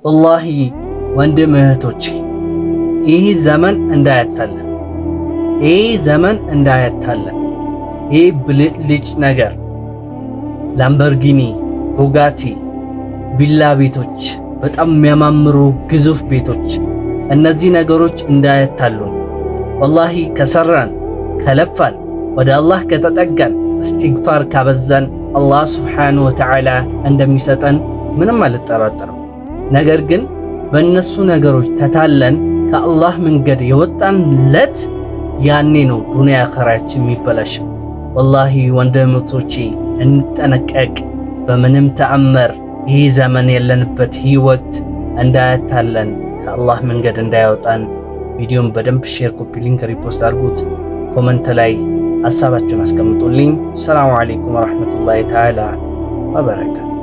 ወላሂ ወንድም እህቶቼ፣ ይህ ዘመን እንዳያታለን፣ ይህ ዘመን እንዳያታለን። ይህ ብልጭልጭ ነገር፣ ላምበርጊኒ፣ ቡጋቲ፣ ቪላ ቤቶች፣ በጣም የሚያማምሩ ግዙፍ ቤቶች፣ እነዚህ ነገሮች እንዳያታሉን። ወላሂ ከሰራን፣ ከለፋን፣ ወደ አላህ ከተጠጋን፣ እስትግፋር ካበዛን አላህ ስብሓነሁ ወተዓላ እንደሚሰጠን ምንም አልጠራጠርም። ነገር ግን በእነሱ ነገሮች ተታለን ከአላህ መንገድ የወጣን ለት ያኔ ነው ዱንያ አኸራችን የሚበላሸው። ወላሂ ወንድሞቼ እንጠነቀቅ። በምንም ተአምር ይህ ዘመን ያለንበት ህይወት እንዳያታለን፣ ከአላህ መንገድ እንዳያወጣን። ቪዲዮን በደንብ share፣ copy link፣ repost አድርጉት። Comment ላይ ሀሳባችሁን አስቀምጡልኝ። ሰላሙ አለይኩም ወረሕመቱላሂ ተዓላ ወበረካቱ።